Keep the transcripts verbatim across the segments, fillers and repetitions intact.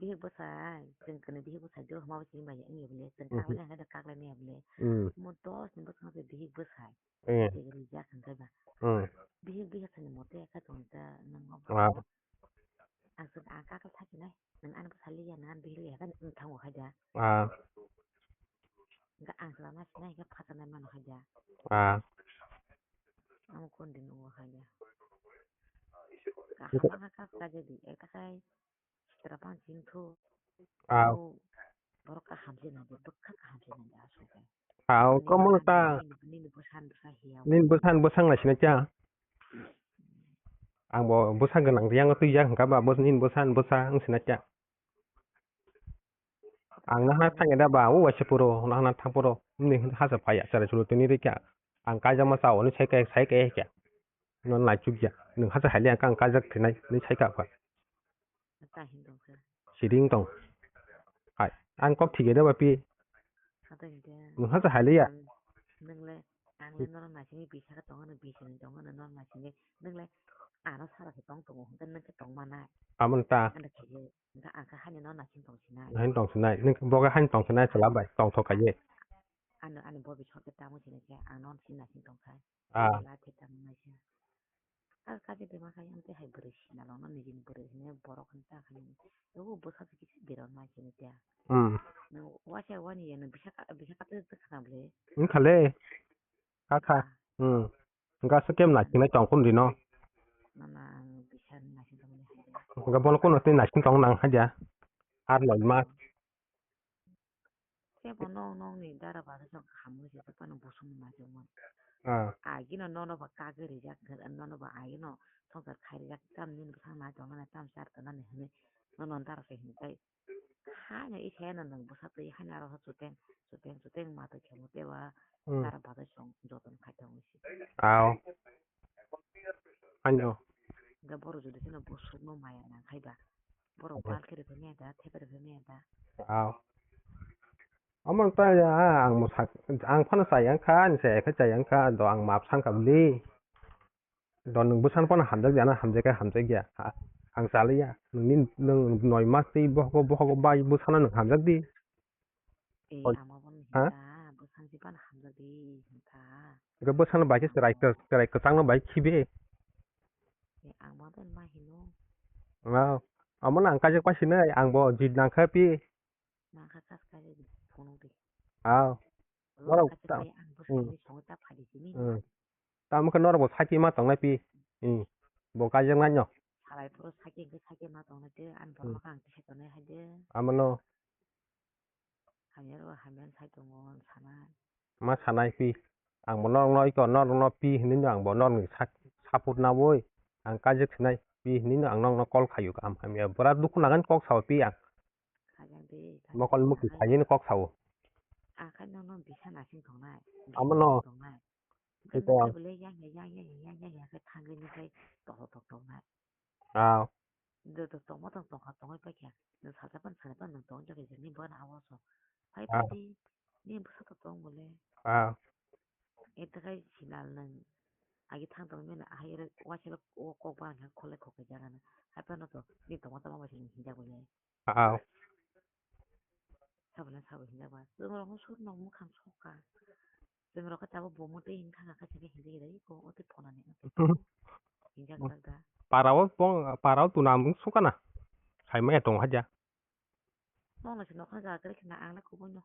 Bihik bwsai, chwng kwnwi bihik bwsai, duk hwnba bo chini bai wngya bole, chwng Mhm. kaklaina hwnkhe kaklaimaya bole. Mm. Omo dos ni bwskango se bihik bwsai. Eh. Tei rijak hwnkhe ba. Mm. Bihik bihik sani mote khe tong ta nang. Ah. Ang chwng ang kakla thakhinai, nang ani bwsai liya, nang ani bihik liya, khe nwng thango khai da. Ah. Hwnkhe ang chwla ma sinai, hwnkhe phatarnai mano khai da. Ah. Amo kon din o khai da. Kaham kha kha kha jadi, eta khai. Sitra pang chini thu. Ah. Borok kaham se nang, bwkha kaham se nang, aswk khe. Ah, nini komo bwsang ta. Nini, nini bwsang bwsang hiya. Nini bwsang bwsang na sinai cha. Ang bo bwsang gwnang yang twi jak hwnkha ba, bwsang nini bwsang bwsang sinai cha. Ang nahana thangya da ba, o waisa puro, nahana thang puro, nini hasa phaya, chara chulu tini rikya. Ang kaijak ma chao, ni sai kai, sai kai kya. No nai chuk ya, nung hasa hai le ang kang kaijak thinai, ni sai ka kha. Kahin tong kha. Siring tong. Hai, ang kok thige da ba pi. Kato hingke. Nung hasa hai le ya. Nung, nung le, ang le norok naisingni bisa ka tongo, nung bisa ni tongo, nung norok naisingni, nung le, ano sara se tong tongo, hingke nung ke tong manai. Amon ta. Ano khe. Hingke ang khe haino no naising tong sinai. Haino tong sinai. Nung bo khe haino tong sinai, chwla bai tong thok kaiye. Ano, ani bo bisor khe tamo sinai khe, ang no sin naising tong khai. Ah. Chwla khe tamo naising. Ang kaje de ma khai, ang tei hai bwrwi sina long no, nijini bwrwi hwnwi borok hwn ta khai. Ebo bwsa khe kisi bera naising tya. Hmm. Nung waisa wani ya, nung bisa ka, bisa ka twi twi khana bwle. Wngkha le. Kha kha. Ah. Hmm. Hingke aswk khe naisingwi tong khun rino. Mama, ang bisa naising tongmani hai. Hingke bono kuno tei naising tong nang hai dia. Ar loi ma. Kebo nong nong ni dara bada jok hamwi se, tei bono busung ma jok mo. Ah. Agino nono ba kagwi rijak, nono ba agino songkar khai rijak, tam nini bwsang nai tongmani, tam char tongnani hinwi, nono dara se hinwi tei. Haino i khe no nwng bwsa twi haino aro chuteng, chuteng, chuteng ma twi khe bo tei ba Hmm. Dara bagwi chwng jotono khai tongo se. Aw. Ano. Hwnkhe borok jodi kheno bwswkno maya nang khai ba. Borok Ano. Bal khe rwphai maya da, thepai rwphai maya da. Aw. Omo ta ya, ang mo sak, ang phano chaya wngkha, ani chaya khe chaya wngkha, do ang map sangkha bwli. Do nwng bwsano phano hamjak ya, ano hamjak khe hamjak ya. Ha, ang chaliya. Nwng, nwng noi mas tei bohogo, bohogo bai bwsano nwng hamjak di. Eh, Oi. Amo bono Ha? Hinta, bwsano si phano hamjak di, hinta. Ego bwsano bai khe Amo. Chwrai kw-, chwrai kwchangno bai khibi. Eh, ang bo ben ma hino. Wow. Amo nang kajak pasinai, ang bo jit nang kha pi. Nang kha kas kajak di, phone di. Aw. Lo Norok kajak ta-, pai ang bo hmm. Sini songo ta phadi sini. Hmm. Tamo khe norok bo saki ma tongnai pi. Hmm. Bo kaijaknai no. Salai phuru saki hwnkhe saki ma tongnai de, ani borok Hmm. Kha ang kisa tongnai hai de. Amano. Hamya ro hamya sai tongo ang sanai. Ma sanai pi. Ang bo norok no iko norok no pi hinui no ang bo norok ni sak-, support na boi. Ang kajak sinai pi hinui no ang norok no call khayu kaham hamya. Bwra dukhu nangani kok sao pi ang. Kajak de, kajak Mokol de, mukti kajak. Khaiyani kok sao. Akhai nono bisa nasing tongnai. Amo no. Bisa nasing tongnai. Ito. Khe bole yang ya, yang ya, yang ya, yang ya, khe thangwi ni khe toktok tok tok nai. Ah. Do to tongma tong tong kha tongwi paikha. Nwng salsa pan salsa pan nwng tong jagwi jagni bo na awo so. Phai Ah. Phai di, ni bwsa to tong bole. Ah. Eta khai sinal nwng. Agi thang tong mena ahai re waisalo o kok ba na khole khok jaga na. Hai pano to ni tongma tongma ba sini hinjak bole. Aw. Sabole sabo hinjak ba. Chwng rok no sur no mukhang sokha. Chwng rok khe tabuk bo mwtwi hinwi thangkha khe hinjak hinjak ko o twi phonani. Hinjak jak da. Parao pong, parao tuna mung sokana. Saimaya tong haja. Nokno se nokha ga kre khna ang na kubui no.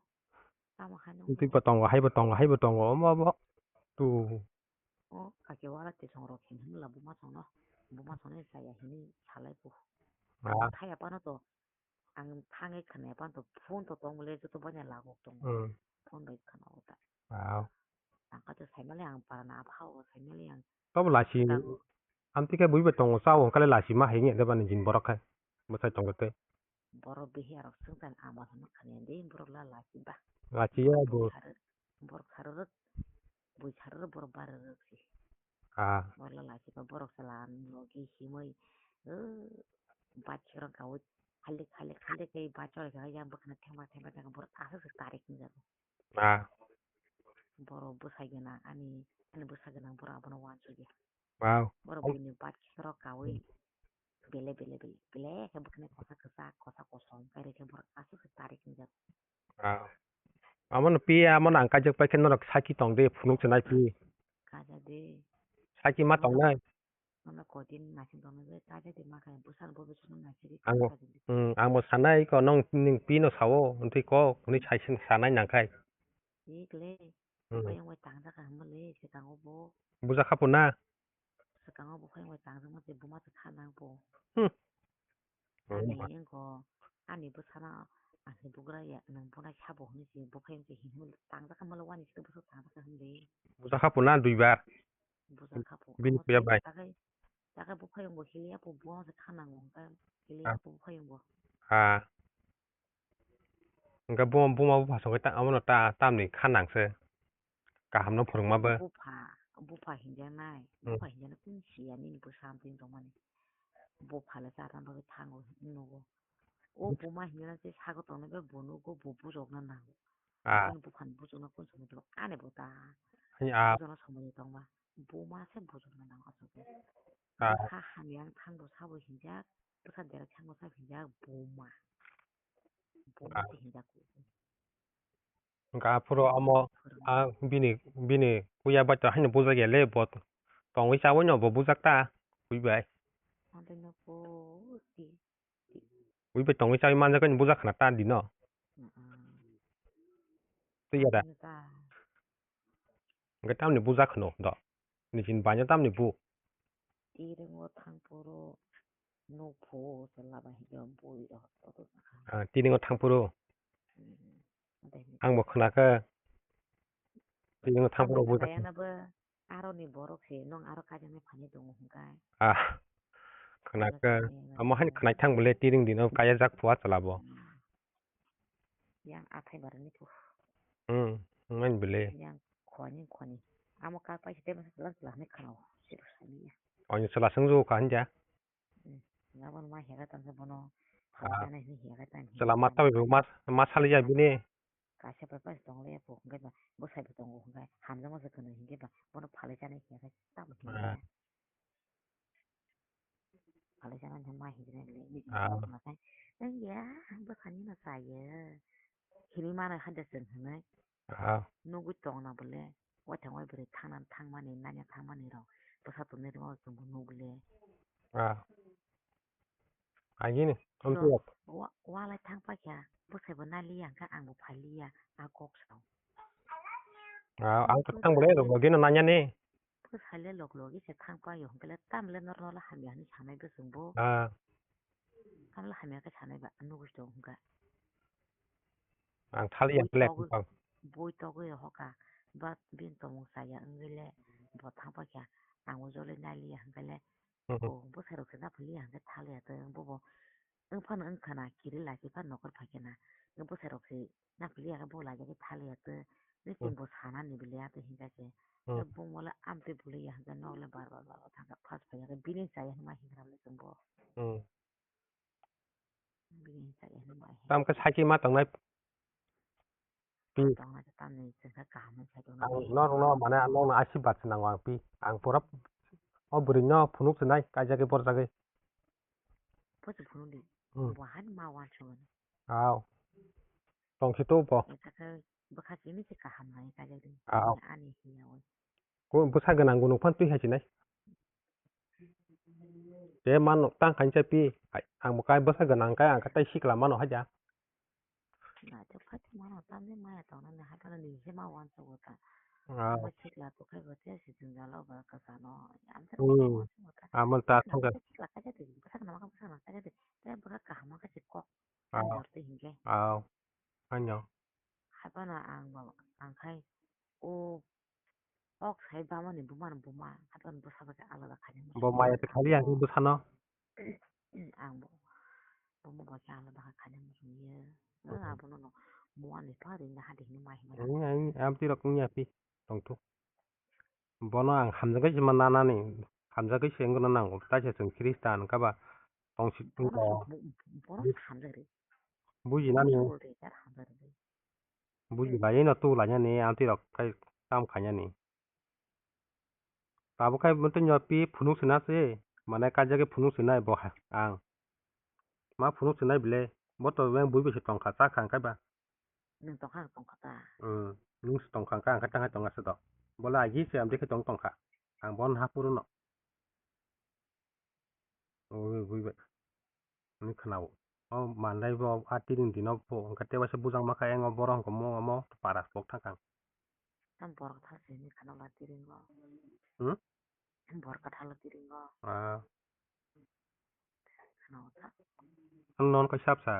Tamo hai no. Twi bo tongo, hai bo tongo, hai bo tongo. Omo bo. Tu. O kake wala te song rok hin hin la buma song no. Buma song ni saya hini salai pu. Ah. Thaya pano to. Ang thangwi khwnaya pano to phone to tong le joto banya lagok tongo. Hmm. Phone bai khna o ta. Wow. Ang kaisa saimali ang parana abha o saimali ang. Tobo lasi. Ang tike bui bai tongo sao kale lasi ma hinge de bani jin borok khai. Bwsai tongo te. Borok bihi arok swngchan ang bo hwnwi khwnaya de borok la lasi ba. Lasi ya bo. Borok sarwrwk, bui sarwrwk borok barwrwk si. Ah. Borok la lasi ba borok sala logi himwi. Bat khirok gawi khalik khalik khalik kai bat choli kha yang bwkhana thengma thengma thengma borok aswk se tarik ni jago. Ah. Borok bwsai gwnang ani, ani bwsai gwnang borok abono uansukya. Wow. Borok buini bat khirok kawi. Bele bele bele bele khe bwkhani kosa kwchak kosa kosom. Tarik khe borok aswk khe tarik wngjak. Ah. Amo no pi, amo no ang kaijak pai khe norok saki tong de, phunuk se nai pi. Kaja de. Saki ma tong nai. Ano kodin nasing tong nai, kaja de ma khai, busan bo bisan nasing. Ang bo, kaja de. Hmm, ang bo sanai ko, nong ning pi no sao, ntwi kok, hwnwi sai sin sanai nang khai. Ye kle. Hmm. Bayang bai tang jaka hwnba le, se tango bo. Buja khapo na? Swkango buphai wngwi tangjakma tei buma se kha nang bo. Hmm. Ani wngkha, ani bwsano, ani bugra ya, nwng buna sabo hwnwi se buphai wngkha hinwi tangjak kha malo wani se bwswk tangjak kha hwnwi. Bujakha puna duibar. Bujakha pho. Bini kuya bai. Takai, takai buphai wngkha hiliya pho buma se kha nango hwnkhe hiliya pho buphai wngkha. Ha. Hwnkhe buma, buma bupha songwi ta-, abono ta-, tamni kha nangse. Kaham no phwrwngma bo. Bupha, bupha hinjaknai, hmm, bupha hinjaknai kung siya nini bwsa amtwini tongmani. Bupha le charwna bagwi thango hinwi nugo. O buma hinjaknai je sago tongnai bai bo nugo, bo bujokna nango. Ah. Ani buphani bujokna kung somoi tongma ani bo ta. Ani ah. Bujokna somoi tongma. Buma se bujokna nango aswk. Ah. Bwsa hamya wng thangbo sabo hinjak, bwsa dera thangbo sabo hinjak, buma. Buma ah. Se hinjak. Hwnkha aphuru omo, ah, bini, bini kuya bai to haino bujak ya le, bo tongwi chawi no bo bujak ta, ui bai. Ui bai tongwi chawi manjak ni bujak khna ta dino. Twi ya da. Hwnkhe tamni bujak khno do. Nini baino tamni bu. Tiringo thangphuru nukphu se lama hinwi bui rok. Ah, tiringo thangphuru. Hmm. Ang bo khwnakha. Tiringo thangphuru bujak. Aroni borok se nong aro kaijaknai phani tongo hwnkhe. Ah. Khwnakha. Amo haino khwnai thang bole tiring dino kaya jak phua chwla bo. Hmm. Yang athai barani phu. Hmm, ngan bele. Yang khwani khwani. Amo ka paisa tei masa chwla chwla hinwi khwnao. Siro sani ya. Oino chwla swngjwk kha hinja. Hmm. Nabon ma hega tang bono. Ah. Hega tang. Chwla ma tawi bo ma, ma sali ya bini. Kaisa pai paisa tong le phu hwnkhe ba bwsai bo tongo hwnkhe hamjakma se kwnwi hwnkhe ba bono phalwi chana hwnkhe tamo hwnkhe. Ah. Phalwi chana hwnkhe ma hwnkhe le. Ah. Hwnkhe ya bwsani no chaya. Hinwi mano haida chwng hinwi. Ah. Nugwi tongna bole. Waithang waibrwi thangna thangmani nanya thangmani rok. Bwsa tongnai rok chwngbo nugwi le. Ah. Agini, amtwrok. Wa-, walai thang paikha, bwsaibo naliya hwnkhe angbo phailiya, a kok sao. Ah, ang to thang bole log logino nanyani. Bwsaile log logi se thang paio hwnkhe le tamle norno le hamya hinwi sanai bwswngbo. Ah. Tamle hamya khe sanai ba, nugwi tongo hwnkhe. Ang thaliya black. Bui togwi rohorkha, ba bini tongmung chaya wngwi le bo thang paikha, ang o joloi naliya hwnkhe le. Hmm. Bo bwsai rok se naphiliya hwnkhe thaliya tei bobo wngphano wngkhana kiri laichwi phano nokol phaikhe na. Bwsai rok se naphiliya khe bo laijagwi thaliya tei nini bo sanani bile atwi hinjak khe. Hmm. Tei bungmole amtwi buliya hwnkhe nok le bar bar bar bar thangkha first phaiyakhe bini chaya hinma hingra le chwngbo. Hmm. Bini chaya hinma hingra. Tamkhe saki ma tongnai. Pi. Tongna khe tamni chwngkha kaham wngkha tongna. Ang norokno mane nokno asibad se nango ang pi. Ang pura o bwrwino phunuk se nai kaijagwi borjagwi. Bo se phunuk di. Hmm. Bo han ma uansukmani. Aw. Tongsi to bo. Bwkha simi se kaham nai kaijagwi. Aw. Ani hiya oi. Ko bwsa gwnang gunung phan twi hai sinai. Te mano tang khain cha pi. Ai, ang bo kai bwsa gwnang kai ang kai sikla mano haja. Na te phati mano tamni maya tong nani hapana ni se ma wan so ta. Ah. Ma sikla to khai go te si jun jalo ba ka sa no. Am te hmm. Aman ta thong ga. Sikla ka ja te bwsa gwnang ka bwsa gwnang ka ja te. Te bwsa kaham ka si kok. Ah. Te hinge. Ah. Ano. Hapana ang ba ang khai. O Ok, sai bamani bumano buma, haton bwsa bai khe alada khaina muchung. Bo maya te khali ang bwsano. Ang bo, buma bai khe alada khe khaina muchung ya. Ang abono no, muani pha ring na hadi hini mai hini. Ang, ang, abdi rok wngya pi, tongthu. Bono ang hamjagwi se ma nanani, hamjagwi se wngno nango, taisa chwng Khristan kaba tongsi. Bono, bono hamjagwi. Bujinani. Hamjagwi. Buji lai no tu lai nani amtwi rok kai tam khainani. Tabuk khai mutwi nyo pi phunuk sina se, mane kaijagwi phunuk sinai bo ha, ang. Ma phunuk sinai bile. Bo to yang bui bai se tongkha, cha kha hwnkhe ba. Nwng tongkha, ang tongkha ta. Hmm, nwng se tongkha, hwnkhe ang khe tangai tongya se do. Bo le agi se amtwi khe tong tongkha. Ang bo no ha phuru no. Oi, bui bai. Ani khwnao. O manlai bo a tiring dino pho, hwnkhe tei waisa bujang ma kha, yang o borok hwnkhe mo, mo para splok thang kha. Tam borok thang se ni khwnao la tiring o. Hmm? Borok kwthalo tiringo. Ah. Khwnao ta. Ang non kaisa bwsa.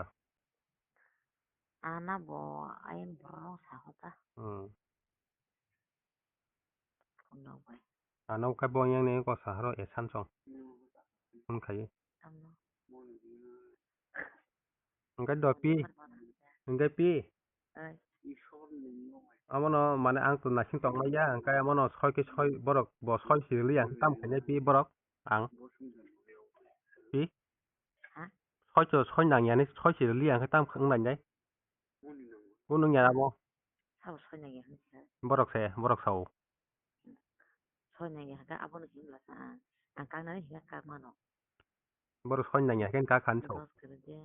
Ana bo ayang borok sa hota. Hmm. Khwnao bai. Ano kai bo yang ni ko saharo esan song. Hmm. Hwn khai. Tamno. Hwnkhe do pi, hwnkhe pi. Ai. Abono mane ang to naising tongmaya, hwnkhe abono soi khe soi borok bo soi se rwliya, hwnkhe tamo khainai pi borok ang. Pi? Ha? Soi to soi nangya ni soi se rwliya, hwnkhe tamo wng nainai? Bo nung ya abo. Sabo soi nangya hwnkhe. Borok se, borok sao. Soi nangya hwnkhe abono himla sa ang. Ang kaknani hwnkhe kak mano. Borok soi nangya khe kak han sao. Dos kwrwi de.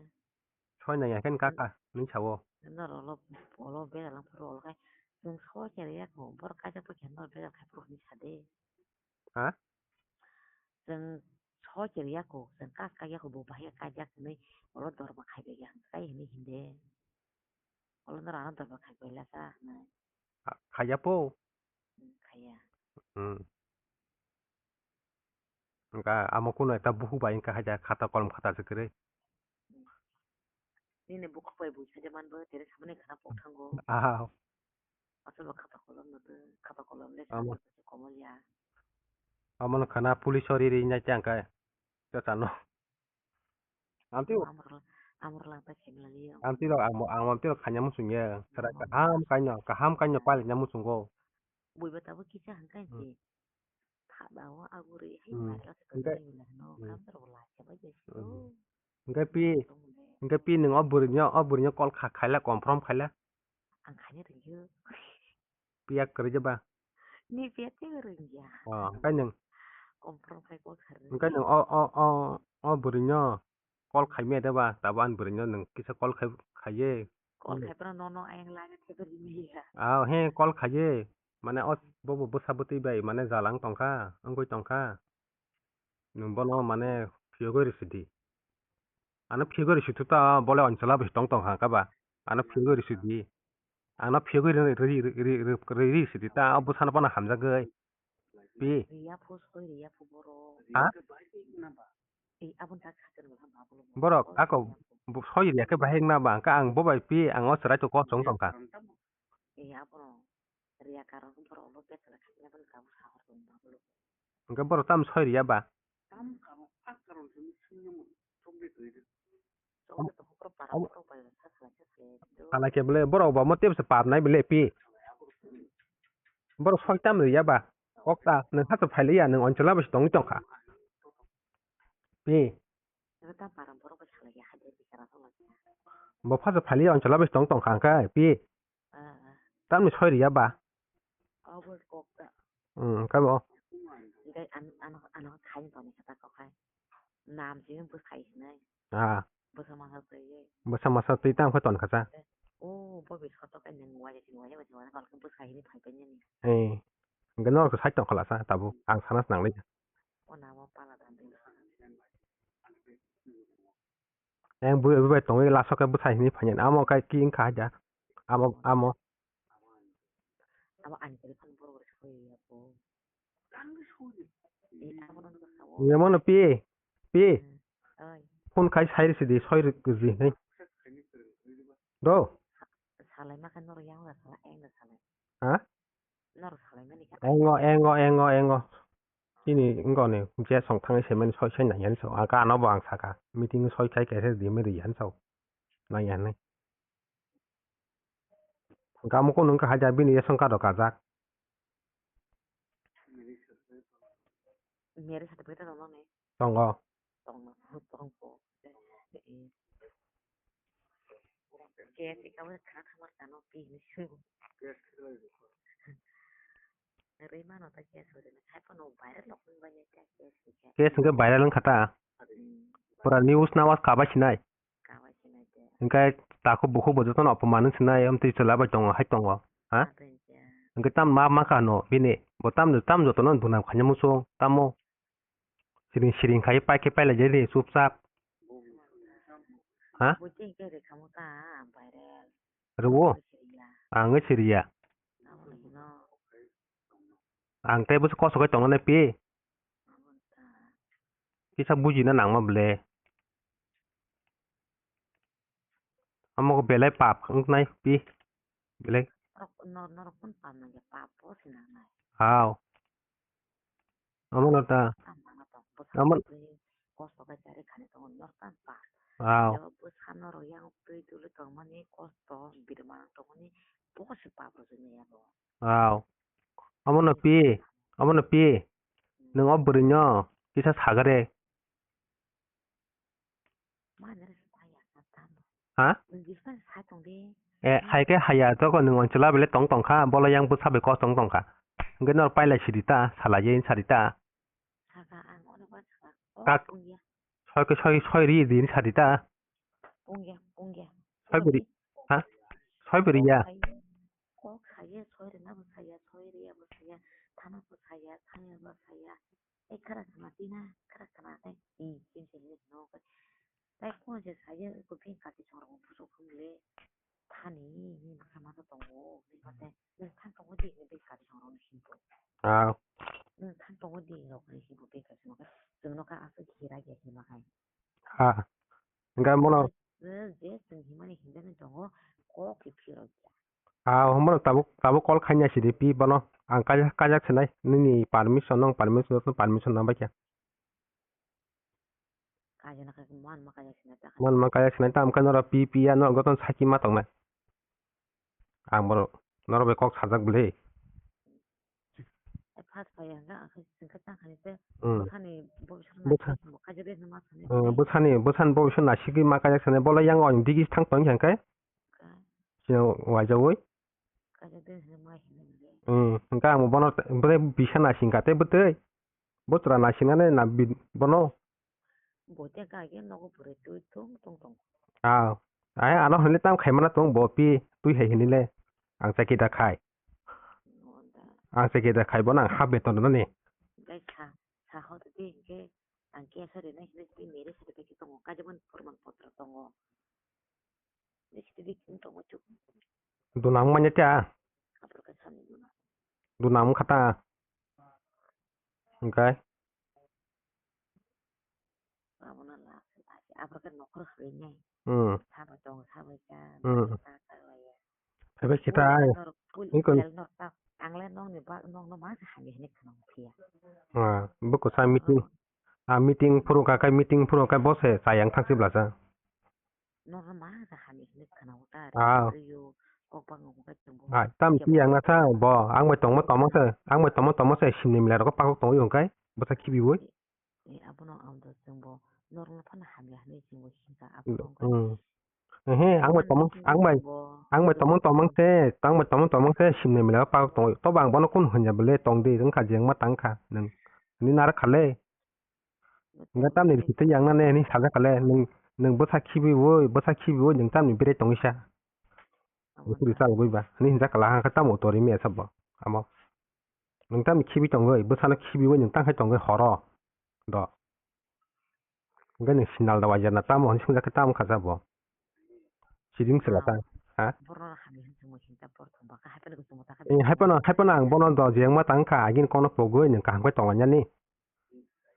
Soi nangya khe kak ka, nung sao. Norok ulo, ulo bera lang phuru ulo khai. Chwng soi khe ya kho, borok kaijak bo khe norok bera khai phuru hinwi sa de. Ha? Chwng soi khe ya kho, chwng kak kak ya kho, bo bahai kajak hinwi ulo dorma khai bai ya, kai hinwi hinde. Ulo norok ano dorma khai bai la sa hinwi. Kha-, khaiya po? Hmm, khaiya. Hmm. Wngkha amo kuno ekta bukhuk bai wngkha haida khata kolom khata se kwrwi. Nini bukhuk bai buisa de man bo tere samani khana pok thango. Ah. Asal bo khata kolom no de, khata kolom le amo. Samani komol ya. Amo no khana police o riri nai tang kai. Cha chano. Amtwi amrwla, amrwla ta khaimlaliya. Amtwi rok amo, amo amtwi rok khaina muchungya. Chwrai kaham kaino, kaham kaino pailina muchungo. Buiba tabuk kisa hwnkhe si. Thadao aguri hai paila se kwrwi hwnwi hino. Kamchwrwbo lachiya bai bai si. Hwnkhe pi, hwnkhe pi nwng o bwrwino, o bwrwino call kha-, khaila, confirm khaila? Ang khaina rwngya. Piya kwrwi je ba? Ni piya tei rwngya. Oh, hwnkhe nwng, confirm khai call kharwi. Hwnkhe nwng o, o, o, o bwrwino call khaimaya de ba? Tabuk ani bwrwino nwng kisa call khai, khaiye. Call khai phano nono ayang lagi thebri maya. Ah, he call khaiye. Mane o bobo bwsa bwtwi bai mane jalang tongkha, wngwi tongkha. Nwng bono mane phiyogwi rw sidi. Ano phiyogwi rw sithu ta bole onchla bai tong tong kha ba. Ano phiyogwi rw sidi. Ano phiyogwi rw, rw, rw sidi ta o bwsano bono hamjagwi. Pi. Riya phu soi riya phu boro. Ha? Ei, aboni tak khatir wngkha babulo. Borok ako bo soi riya khe bahai wngna ba, hwnkhe ang bo bai pi, ang o chwrai to kosong tongkha. Ei, abono riya karon borok bo betha khaina bani tabuk sahor tong babulo. Hwnkhe borok tamo soi riya ba? Tamo karon, a karon se sungya mo, chokde twi de. Chokde to hokro para hokro bai sa khala khe se. Khala khe bole borok bo mo tebse par nai bole pi. Borok soi tamo riya ba? Kokta, nwng hato phailiya, nwng onchla bai tongwi tongkha. Pi. Bo phasa phailiya, onchla bai tong tongkha, hwnkhe, pi. Tamni soi riya ba? Hmm, kabo. Ah. Bwsa masa twi tang khe ton kha cha. O, bo bi soto kai nang wai si wai wai wai khe bwsa hini phai pai nani. Eh. Hwnkhe norok side tong khala sa tabuk ang sana se nang lai. O na mo pala dan de. Yang bui bui bai tongwi laso khe bwsa hini phai nani. Amo kai ki wngkha haida. Amo, amo. Abo ani telephone borok rw soi ya bo. Yamano pi, pi. Phone khai sai risi di, soi risi di, hei. Do. Salai ma khe norok yang da salai, eng da salai. Ha? Norok salai mani khe. Engo, engo, engo, engo. Ini engo ni, je song thangwi se mani soi sai nai yan so. Aka ano bo ang saka. Meeting soi khai khe se di meri yan so. Nai yan ni. Hwnkhe amo kunu wngkha haida bini ration card rok kajak. Marriage certificate rok nokni? Tongo. Tongo, tongo. K S ika bo khana thamar tano pi hinwi swi. Rwi mano ta K S bo rwna khai phano viral rok wngwi manya ta K S ika. K S hwnkhe viral wngkha ta. Hmm. Pura news na was kabai sinai. Kabai sinai de. Hingke takhuk bukhuk bo jotono opoman wng sinai, amtwi chwla bai tongo, hai tongo. Ha? Hingke tam ma, ma kha no bini? Bo tam, tam jotono dunam khaina muchung, tamo? Siring siring khai pai khe pailai jai de chupchap. Ha? Rwo? Ang siriya. Ang tei bwswk kosto khai tongna nai pi? Kisa bujina nangma ble. Amo belai pap wng nai pi. Belai. Norok, nor-, norok pun pap nang ya, pap bo se nang nai. Hao. Amo no ta. Pap nang tong. Amo. Bwsa twi kosto bai chari khani tongo, nor tan pap. Hao. Yo bwsa norok yang twi tuli tongmani kosto, birma tongmani, bo se pap rw jani ya bo. Hao. Amo no pi. Amo no pi. Nwng o bwrwi no kisa sagare. Ha? Eh, hai khe haya, toko nwng on chwla bele tong tong kha, bolo yang bwsa bai kos tong tong kha. Hwnkhe nor pailai sidi ta, salai ye sadi ta. Kak, soi khe soi, soi ri din sadi ta. Soi bwrwi, ha? Soi bwrwi ya. Kok saya, soi rina bo saya, soi ria bo saya, thana bo saya, saya bo saya. Tei khara khana tina, khara khana tei, hmm, chin chin ni no kai. Tei ko je saya ko bin kasi chong rong puso phung le. Thani ni khama to tongo, ni mate, ni than tongo di ni bin kasi chong rong ni himpo. Ah. Ni than tongo di rok ni himpo bin kasi no kai. Chwng no ka aswk hira ge hima kai. Ha. Hingke mono. Je, je chwng himani himjani tongo, kok khe phirok ya. Ah, homono tabuk, tabuk call khaina sidi pi bono. Ang kaijak, kaijak sinai, nini permission, nong permission, nong permission nang baikha. Kaijak na kaijak, man ma kaijak sinai ta. Man ma kaijak sinai ta, amkhe noro pi pi ya, noro goton saki ma tongnai. Ang borok norok bai kok sajak bwle. First phai hwnka, ang khe chwng khe tang khainwi se, hmm, bwsani bobiswt naisik ma kaijak de hinwi ma sanai. Hmm, bwsani, bwsani bobiswt naisigwi ma kaijak sanai, bole yang o digi thang tong khe hwnkai. Khe. Sino waijaui. Kaijak de hinwi ma hinwi. Hmm, hwnka ang bono bwtwi bisa naising kha tei bwtwi. Bo chwra naisingnani na bi-, bono? Bo tei kha khe nogo pore twi thung thung tongo. Ah, ai ano hwnwi tam khaimana tong bo pi twi hai hwnwi le. Ang chakida khai. Ang chakida khai bono ang ha beton rwnani. Tei sa, sa ho tei hwnkhe ang kesa rwnai hwnwi twi mere sa tei tongo. Kaijak mani poroman potro tongo. Bisi twi tongo chuk. Duna wng manya ta? Aphuru khe sani duna. Duna wng kha ta? Hwnkhe? Abono last se ta se. Aphuru khe nokhor swinai. Hmm. Sabo tong, sabo cha, hmm, ta ta laya. Phaibai khe ta ai. Norok pul, ingkon. Tel norok ta, ang le nokni ba, nokno ma se hamya hinwi khna phiya. Ah, buku sa meeting. Ah, meeting phuru kha khai, meeting phuru kha bo se chayang thang se bwlasa. Norok ma kaham hinwi khwna-o ta, ah, rw-o, kok bangma khe chwngbo. Ah, tam khe yang na sa bo, ang bai tongma tongma se, ang bai tongma tongma se, simni mela rok pakok tongwi hwnkhe, bwsa khibiwi. Eh, abono ang do chwngbo, norokno phano hamya hinwi chwngbo himkha, abo wngkha. Hmm. Ehe, ang bai tongma, ang bai, ang bai tongma tongma se, ang bai tongma tongma se, simni mela rok pakok tongwi. Tobo ang bono kun hwnja bwle tongdi, wngkha jengma tangkha, nwng. Nini naro khale. Hwnkhe tamni rikitwi yang nani hinwi sajak kale, nwng, nwng bwsa khibiwi, bwsa khibiwi nwng tamni berai tongwi sa. Abo bwswk ri chalogwi ba, hinwi hinjak kala, hwnkhe tamo tori mia sabo, amo. Nwng tamni khibi tongwi, bwsano khibiwi nwng tangkhai tongwi horo, do. Hwnkhe nwng sinal da waijak na tamo hinwi swngjak khe tamo kha sabo. Siding se lata, ha? Borok hamya hinwi chwngmo hinta borok thumba kha, hai phano chwngmo ta kha. Eh, hai phano, hai phano ang bono do jengma tang kha, agini kokno pogwi nwng kaham khe tonglainani.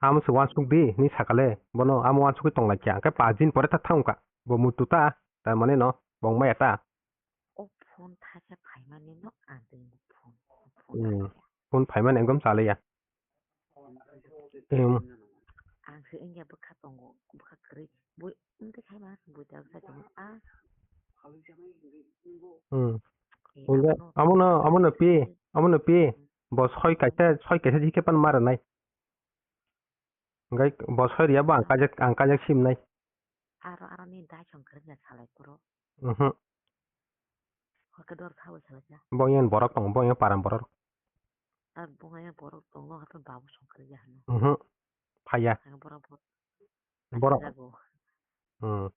Amo se uansuk di, hinwi sakale, bono amo uansukwi tonglaikha, hwnkhe paanch din pore ta thangkha, bo muitu ta, ta mane no, bo wngmaya ta. O phone thaisa phaimani no ang twi phone, phone hmm, thaisa. Phone phaimani ekdom chaliya. Em. Ang se wngya bwkha tongo, bwkha kwrwi, bui wngtwi khaima bui ta bwsa tongo, ah. Hmm. Eh, hwnkhe abono, abono, abono pi, abono pi, hmm, bo soi kaisa, soi kaisa jikhe pan ma rwnai. Hwnkhe bo soi rwya bo ang kaijak, ang kaijak simnai. Aro, aro ni dai song kwrwngya salai kuro. Mhm. Hwnkhe dor kha bo salai kha. Bo yang borok tongo, bo yang param borok. Ar bo yang borok tongo, hato babu song kwrwngya hwno. Mhm. Phaiya. Ang borok bo. Borok. Jago. Hmm.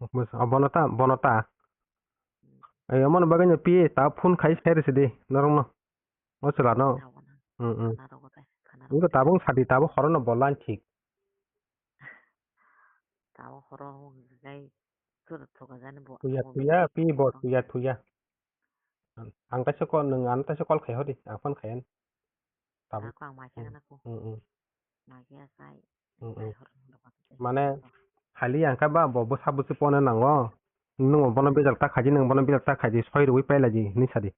Bus-, oh, bono ta, bono ta. Hmm. Ai, omono bagwi no pi, ta phone khai sai rwsidi, norokno. O chwla no. Khana rwgo, hmm, hmm. Khana rwgo tai, khana rwgo. Wngkha tabuk sadi, tabuk horo no bo line thik. Tabuk horo hwnkhai chwla thuka jani bo. Thuya, abo thuya, pi bo thuya, thuya. Ang taisa call, nwng ano taisa call khai hodi, ang phone khai ani. Tabuk. Ako ang mai khana ko. Hmm, hmm. Mai khe sai. Hmm, hmm. Mane, hali ang kha ba bo bwsa bwswi phone nango. Nwng bono bijak ta khaidi, nwng bono bijak ta khaidi, soi rwui pailai di, hinwi sadi.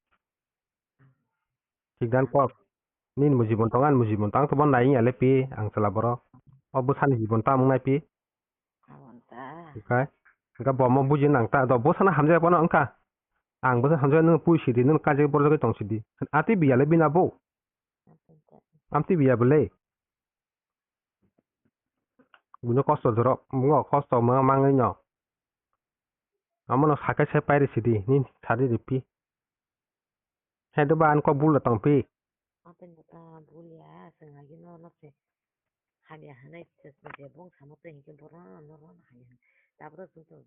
Thik dan kok. Nini bo jibon tongo, ani bo jibon tongo, ang to bono nai ya le pi, ang chwla borok. O bwsani jibon ta mung nai pi. Abo ta. Hwnkhe, hwnkhe bo mo buji nang ta, do bwsano hamjak bono wngkha. Ang bwsano hamjak nung pui sidi, nung kajak borjak tong sidi. Ati biya le bini abo. Abo ta. Amti biya bwle. Buino kosto jorok, bungo kosto ma-, mangwi no. Amono sakhe se pairi sidi, nini sadi ripi. He doba an kok bul tong pi. Apen ta bul ya, sengagi no no se. Hamya hanai se, je bong samo te hinke boro no no hamya. Tabro su to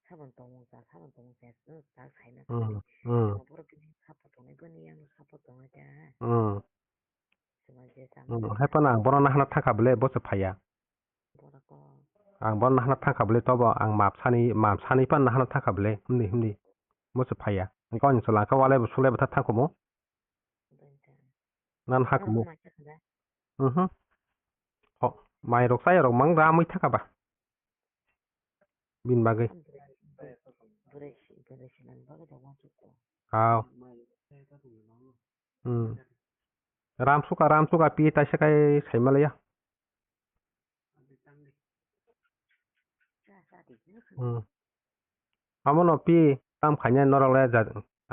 sabon tongmung sa, sabon tongmung sa, sa saina. Hmm, hmm. Boro bini support tongnai, bini yang support tongnai ta. Hmm. Hmm, hai phano ang bono nahana thangkha bwle, bo se phaiya. Ang bono nahana thangkha bwle, tobo ang map sani, map sani phano nahana thangkha bwle, himni, himni. Bo se phaiya. Ang kok ni chwla khe walai bo sulai bo thangkha mo. Nan ha kumo. Mhm. Ho, mai rok chaya rok mang ramwi thangkha ba. Bini bagwi. Aw. Hmm. Ram suka, ram suka pi taisa kai sai malaya. Hmm. Amo no pi tam khainai norok le ja,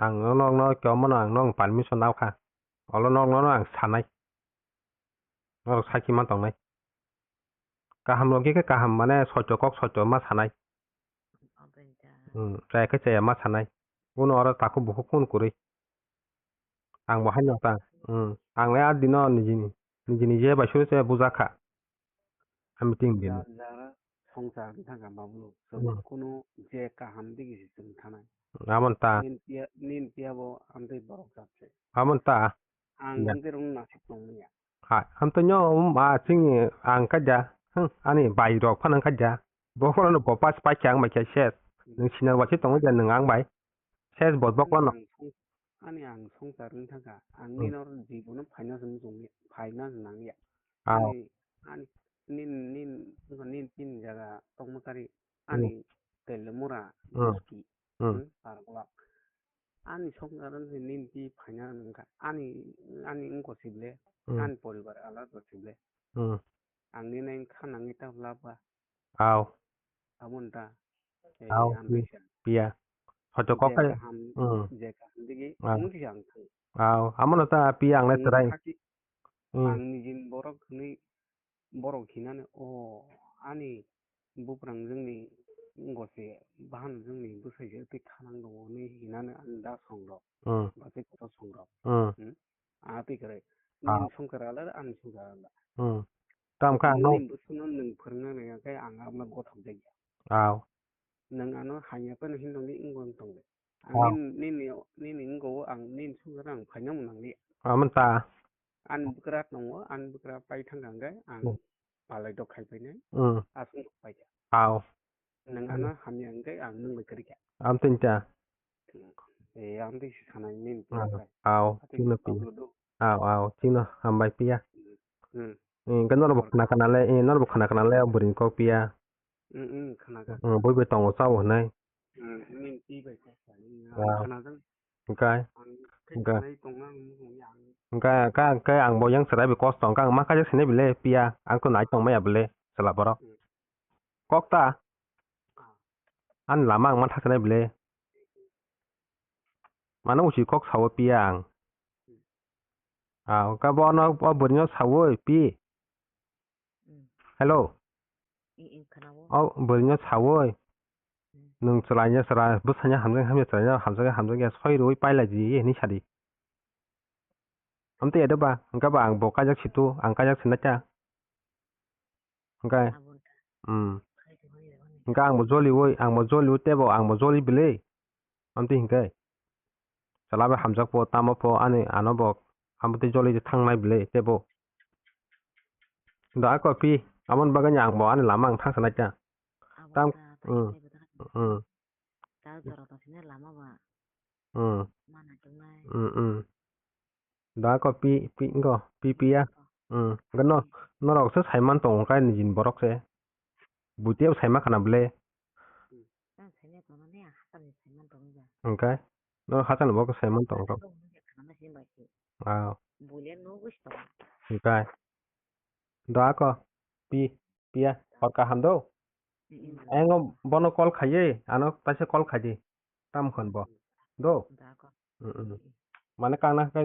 ang norok no khe omo no ang norok permission nao kha. Olo norok no ang sanai. Norok saki ma tongnai. Kaham logi khe kaham, mane soito kok soito ma sanai. Obo wngkha. Hmm, chaya khe chaya ma sanai. Uno oro takhuk bukhuk kun kwrwi. Ang bo haino ta. Hmm, ang le a dino nijini, nijini je bai suri se bujakha. A meeting dino. Ja-, jara songchar wngkha kha babu. Hmm. Kunu je kaham digi se chwng thanai. Amon ta. Nin piya, nin piya bo amtwi borok jat se. Amon ta. Ang ya. Amtwi rung nasik tong manya. Ha, amtwi nyo, um, a, chini ang kaja. Hmm, ani bai rok phano kaja. Bokhorok no bo pas pai khe ang bai khe ses. Nwng sinar waisi tongo ja nwng ang bai. Ses bo bokhorok no. Ani ang song-, ani ang songchar wng thangkha. Ang hmm. Nini oro jibono phaina se muchung ya, phaina se nang ya. Ah. Ani, ani, nin, nin, nin tin jaga tongma kari. Hmm. Ani tele mura, hmm. Buski. Hmm. Hmm, pargolak. Ani songchar wng se nini ti phaina wng kha. Ani, ani wngkha sible. Hmm. Ani poribar alada sible. Hmm. Ang nini kha nangwi ta laba. Aw. Abo wngkha. Eh, aw, ang pi-, kaisa. Piya. Hoito kok je khai, kaham, hmm. Je kaham digi, aw. Wng kisa ang thang. Aw, amo no ta piya ang le wng chwrai. Khaki, hmm. Ang nijin borok hwnwi, borok hinani, "O, ani buprang jwngni gose bahan jwngni bwsai se twi khanang tongo," hwnwi hinani ang da songrok. Hmm. Ba tei kotor songrok. Hmm. Hmm? A twi kwrwi. Ah. Nini songkar alada, ani songkar alada. Hmm. Tamo khe ang nini bwswkno nwng phwrwngna naiya khe ang abono gothok jakya. Aw. Nwng ano hamya phano himlokni wngwi tongdi. Ang aw. Nini, nini, nini wngkha o ang nini songkar ang phaina mwnang liya. Amon ta. Ani bwkra tongo, ani bwkra pai thangkha hwnkhe ang hmm. Palai dok khai painai. Hmm. Aswk paikha. Aw. Nwng ano hamya hwnkhe ang nwng bai kwrwi kha. Amtwini ta. Eh, ang tei se sanai nini. Ah, aw, chino pi. Aw, aw, chino hambai piya. Hmm. Eh, hwnkhe norok bo khna khna le, eh, norok bo khna khna le, bwrwini kok piya. Hmm, hmm, khna kha. Hmm, bui bai tongo chao hwnwi. Hmm, nini pi bai kok sani. Ah. Khna jang. Hwnkhe, ang hwnkhe. Khna tongna nini ya. Hwnkhe, hwnkhe, hwnkhe ang bo yang chwrai bai kosto, hwnkhe ang ma kaijak sinai bile piya, ang to nai tong maya bile, chwla borok. Hmm. Kok ta? Ah. Ani lama ang ma thaknai bile. Mano usi kok sao piya ang. Hmm. Ah, hwnkhe bo no, o bwrwino saui pi. Hmm. Hello. I, i, khwnao. O bwrwino saui. Hmm. Nwng chwlaino chwla, bwsano hamjakya hamjakya, chwlaino hamjakya hamjakya, soi rwui pailai di, hinwi sadi. Amtwi edo ba, hwnkhe ba ang bo kaijak situ, ang kaijak sinai ta. Hwnkhe, abo wngkha. Hmm. Khai tongmani rebani. Hingke ang bo joli oi, ang bo joli oi tebo, ang bo joli bile. Amtwi hingke. Chwla bai hamjak po, tamo po, ani ano bo, amo tei joli thangnai bile tebo. Da ako pi, amon bagani ang bo, ani lama ang thangsa naikha. Tam, mm, mm. Mm. Mm, mm. Da ko pi, pi, ngo, pi, pi ya. Mm. Gano, norok se saiman tongo kai ni jin borok se. Buti saiman khana bele. Hingkai, norok hachal bo saiman tongo. Ah. Hingkai. Da ko, pi, pi ya, hor kaham do. Engo bono call khaiye, ano taisa call khaidi. Tam khon bo. Do. Mm, mm. Mane kangna khe